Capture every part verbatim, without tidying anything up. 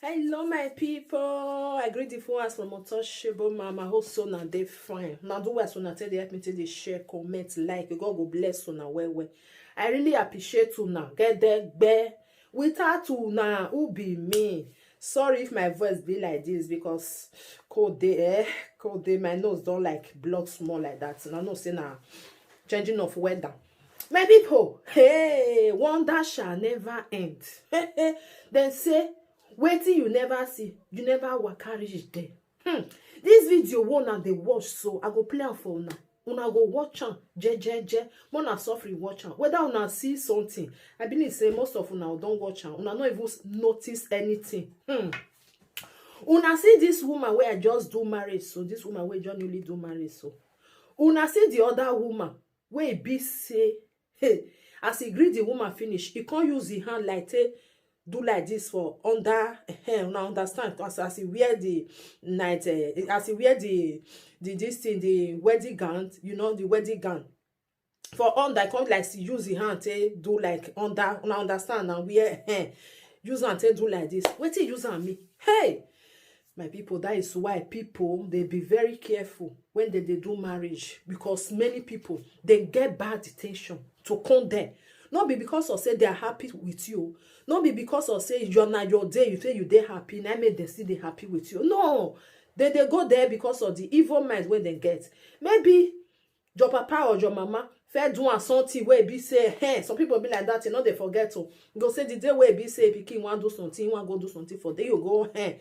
Hello, my people. I greet the full house from Untouchable Mama. Hope so now they fine. Now do as una take dey help me take dey share, comment, like. God go bless una well well. I really appreciate una. Get there, bear. Without una, who be me? Sorry if my voice be like this because cold day, eh? Cold day, my nose don't like block small like that. And I know say now changing of weather. My people, hey, wonder shall never end. Then say, waiting you never see, you never waka reach there. Hmm. This video one and they watch, so I go play am for una. Una go watch am, je je je. Una suffering watch am. Whether una see something, I believe say most of una don't watch am. Una not even s- notice anything. Hmm. Una see this woman where I just do marriage, so this woman where just newly do marriage, so una see the other woman where e be say, hey, as he greet the woman finish, he can't use the hand like take do like this for under. Eh, una understand? As as he wear the night, uh, as he wear the the this thing, the wedding gown, you know, the wedding gown. For under, I come like use the hand take do like under. Una understand now? Wear, eh, use hand take do like this. Wetin use am mean? Hey, my people, that is why people they be very careful when they, they do marriage, because many people they get bad intention to come there. Not be because of say they are happy with you. Not be because of say you're not your day, you say you they happy, and I make them see they happy with you. No, they, they go there because of the evil mind when they get. Maybe your papa or your mama fair do am something where be say, hey, some people be like that, you know, they forget to go say the day where be say pikin want do something, want go do something for there, you go, hey.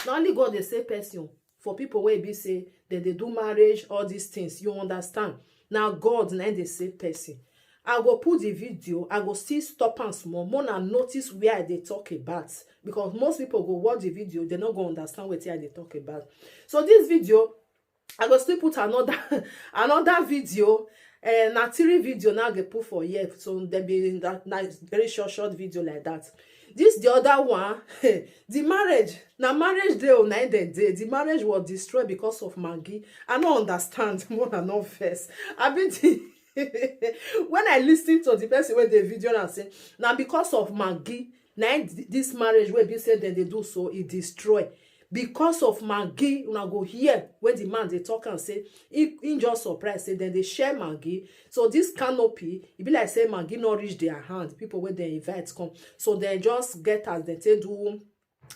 Not only God they say person for people where be say then they do marriage, all these things. You understand? Now God na they say person. I go put the video, I go still stop and small. More na notice where they talk about, because most people go watch the video, they not go understand what they talk about. So this video, I go still put another another video. Uh, na three video now they put for here, so there be that nice very short short video like that. This the other one. The marriage, na marriage day or night dem day. The marriage was destroyed because of Maggie. I don't understand. More than not first. I been the when I listen to the person with the video and say now because of Maggie, now this marriage will be said then they do so it destroy. Because of Maggie, una go hear when the man they talk and say he, he just surprised say then they share Maggie. So this canopy, it be like say Maggie not reach their hand. People when they invite come, so they just get as they take do,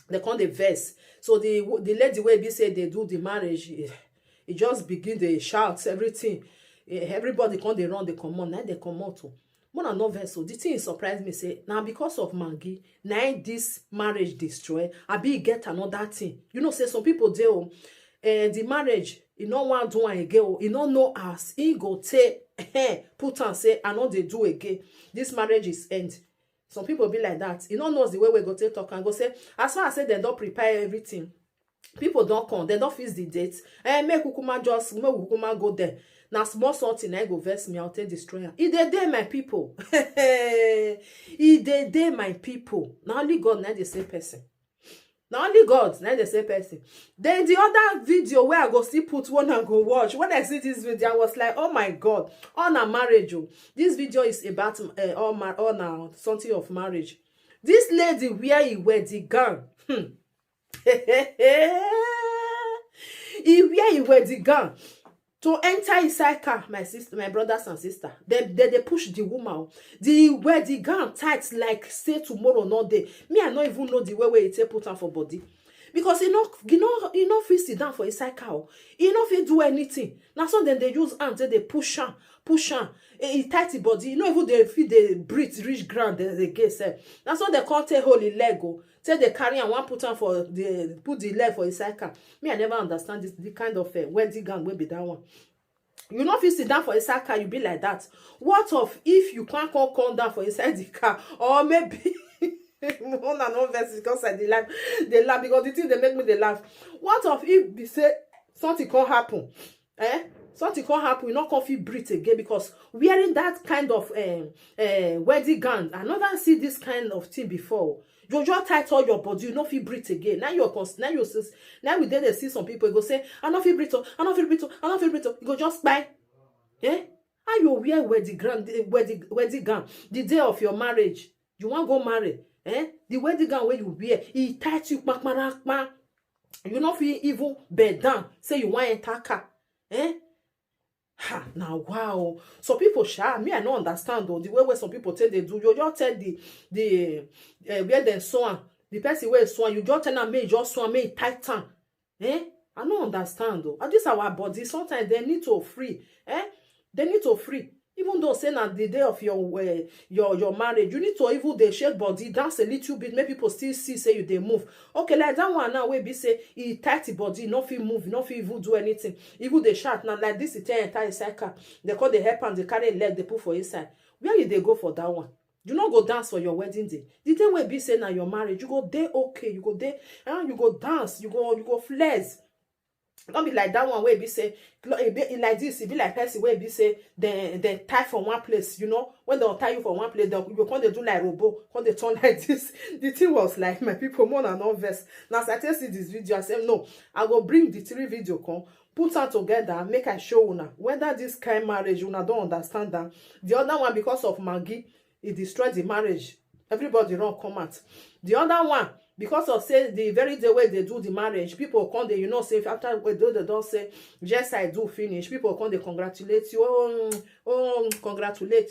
they come the verse. So the the lady way be say they do the marriage, it, it just begin the shouts everything. Eh, everybody come they run they come on now they come out. Mona no verse so the thing surprised me say now because of Maggie now this marriage destroy. I be get another thing. You know say some people dey oh, eh, the marriage e no wan do am again oh, e no know as e go take eh, put am say I no dey do again. This marriage is end. Some people be like that. E no know the way we go take talk and go say as far as say dem don prepare everything, people don come, dem don fix the date. Eh, make kukuma just make kukuma go there. Na small something na e go vex me, I'll take destroy am. E dey dey my people. E dey dey my people. Na only God na dey save person. Na only God na dey save person. Then the other video where I go still put one and go watch. When I see this video, I was like, oh my God, on a marriage. Oh. This video is about uh, all, mar- all now something of marriage. This lady wear a wedding gown. Hmm. He wear a wedding gown to enter inside car, my sister, my brothers and sister. They they, they push the woman. The wear the gown tight like say tomorrow no day. Me, I no even know the way where it take put on for body. Because you know, you know, you know, fit sit down for inside car. You know, fit do anything. Now so then they use hand, say they push on, push on. He tight the body. You know, even they feel they breathe, reach ground, they, they get set. Now so they can't take holy leg. Oh. Say they carry and one put on for the put the leg for inside car. Me, I never understand this the kind of uh, wedding gown will be that one. You know, if you sit down for inside car, you be like that. What of if you can't come come down for inside the car, or maybe one and one verse because I dey laugh, they laugh because the thing they make me they laugh. What of if they say something can happen? Eh? Something can happen, you not can feel breathe again because wearing that kind of um, uh, wedding gown, I never see this kind of thing before. You just tight all your body, you no feel breathe again. Now you're cons- now you sis- now we did see some people go say, I no feel breathe, oh, I no feel breathe, oh, I no feel breathe. Oh." You go just buy. Eh? How you wear wedding gown, the- wedding wedding gown the day of your marriage? You want go marry? Eh? The wedding gown wey you wear, e tight you kpakparakpa. You no fit even bend down, say you wan enter car. Eh? Ha, na wow. Some people, sha, me, I no understand though. The way wey some people take dey do, you just tell the, the, eh, where dem sew am, the person wey sew am, you just tell am make e just sew am, make e tight am. Eh? I no understand though. And this our body, sometimes they need to free. Eh? They need to free. Even though say na the day of your, eh, your, your marriage, you need to even dey shake body, dance a little bit, make people still see say you dey move. Okay, like that one now wey be say e tight e body, no fit move, no fit even do anything. Even dey shout na like this, e take enter inside car. They come dey help am, dey carry im leg, dey put for inside. Where you dey go for that one? You no go dance for your wedding day. The day wey be say na your marriage, you go dey okay, you go dey, eh, you go dance, you go, you go flex. No be like that one wey be say, e be, e like this, e be like person wey be say dem, dem tie for one place, you know. When dem tie you for one place, dem, you come dey do like robot, come dey turn like this. The thing was like, my people, more than no vex. Now, as I take see this video, I say, no, I go bring the three video come, put am together, make I show una whether this kind marriage, una don understand am. The other one, because of Maggi, e destroy the marriage. Everybody run come out. The other one, because of say the very day wey dey do the marriage, people come dey, you know, say after wey do, they don say, "Yes, I do," finish, people come dey congratulate you. Oh, mm, oh, mm, congratulate.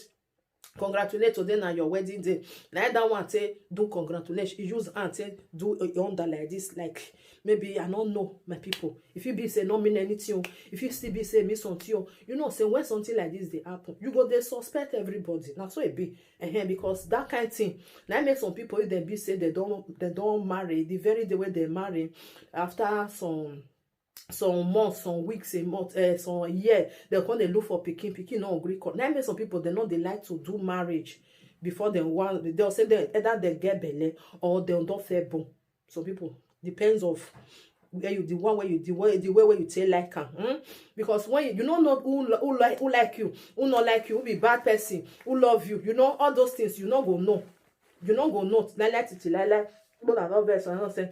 Congratulate, today na your wedding day. Na that one take do congratulation. You use hand take do, uh, under like this, like, maybe, I no know, my people. If e be say no mean anything o, if e still be say mean something o, you know say when something like this dey happen, you go dey suspect everybody. Na so e be. Ehen, because that kind thing, na im make some people, if dem be say they don, they don marry, the very day wey they marry, after some, some months, some weeks, a month, eh, some year, they come dey look for pikin, pikin no gree come. Na im make some people, they no dey like to do marriage before dem wan, they'll say they, either they get belle or they don fair born. Some people, depends of where you, the one where you, the way, the way where you take like am. Hmm? Because when you, you don't know who, lo- who like, who like you, who not like you, who be bad person, who love you, you know, all those things, you no go know. You no go know. Like, like, titi, like, like, people are not vex, I don't say.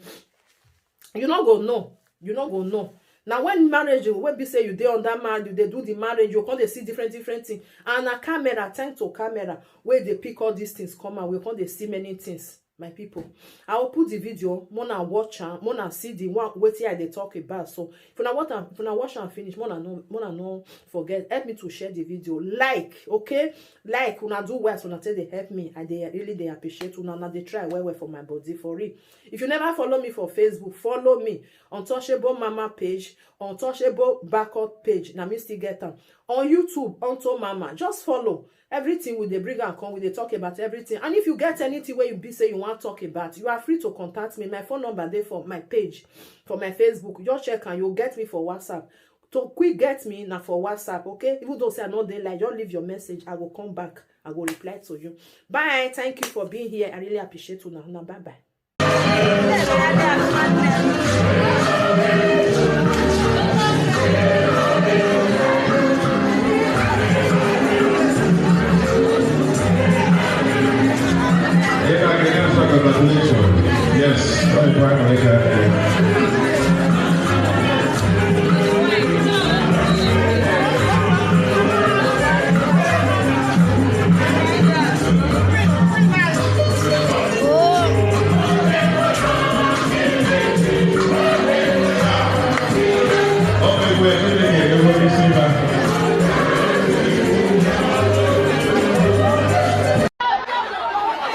You no go know. You no go know. Now, when marriage, when be say you dey on that marriage, you dey do the marriage, you come dey see different, different things. And a camera, thanks to camera, where they pick all these things come out, we come dey see many things. My people, I will put the video, mona watch am, mona see the one wetin I dey talk about. So if una watch am, if una watch am finish, mona no, mona no forget. Help me to share the video. Like, okay? Like, una do well, so una take dey help me. I dey really dey appreciate una, una dey try well well for my body, for real. If you never follow me for Facebook, follow me. Untouchable Mama page, Untouchable Backup page, na me still get am. On YouTube, Unto Mama. Just follow. Everything we dey bring and come, we dey talk about everything. And if you get anything where you be say you want talk about, you are free to contact me. My phone number dey for my page, for my Facebook. Just check and you'll get me for WhatsApp. To quick get me na for WhatsApp, okay? Even though say I no dey like, just leave your message. I will come back. I will reply to you. Bye. Thank you for being here. I really appreciate you now. Now, bye bye. Yes, very proud of that.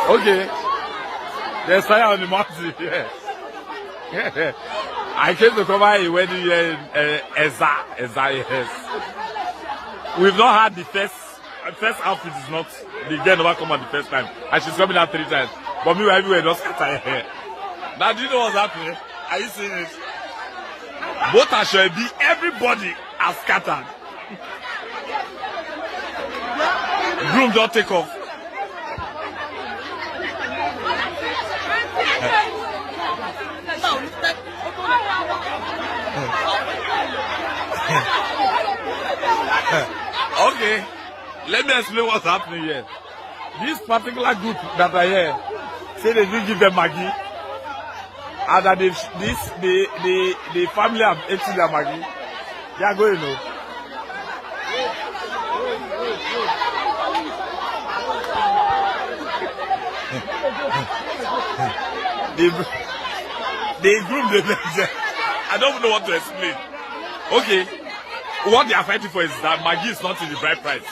Okay. There's fire on the mountain. Yeah. I came to cover a wedding here in, uh, Eza. Eza, yes. We've not had the first, uh, first outfit is not, the girl never come out the first time. And she's coming out three times. But meanwhile, everywhere just scatter here. Now, do you know what's happening? Are you seeing it? Both are sure be everybody are scattered. Groom don take off. Okay, let me explain what's happening here. This particular group that I hear say they do give them Maggi, and that they, this, the, the, the family have eaten their Maggi. They are going, no. The, the groom, the, I don't know what to explain. Okay, what they are fighting for is that Maggi is not in the bride price,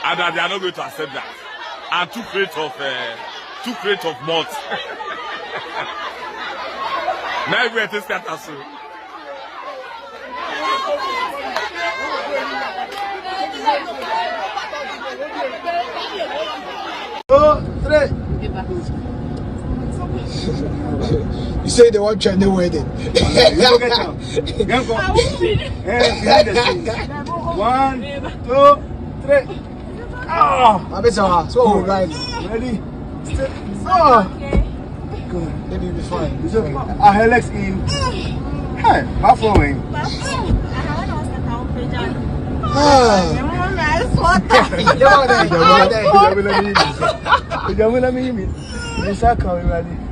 and that they are not going to accept that. And two crates of uh, two crates of malt. Now everywhere tastes scatter so. Two, three. You say they want Chinese wedding. You go get am. Get am. Eh, behind the scenes. One, two, three. Ah, Abisawa, so we ride. Ready? Stay. Ah, God. Maybe you'll be fine. It's okay. Ah, Alex in. Hey, my phone. Ah. Ìjọba ọ̀dà, ìjọba ọ̀dà. Ìjọba ọ̀dà. Ìjọba ọ̀dà. Ìjọba ọ̀dà.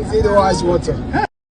See the wise water.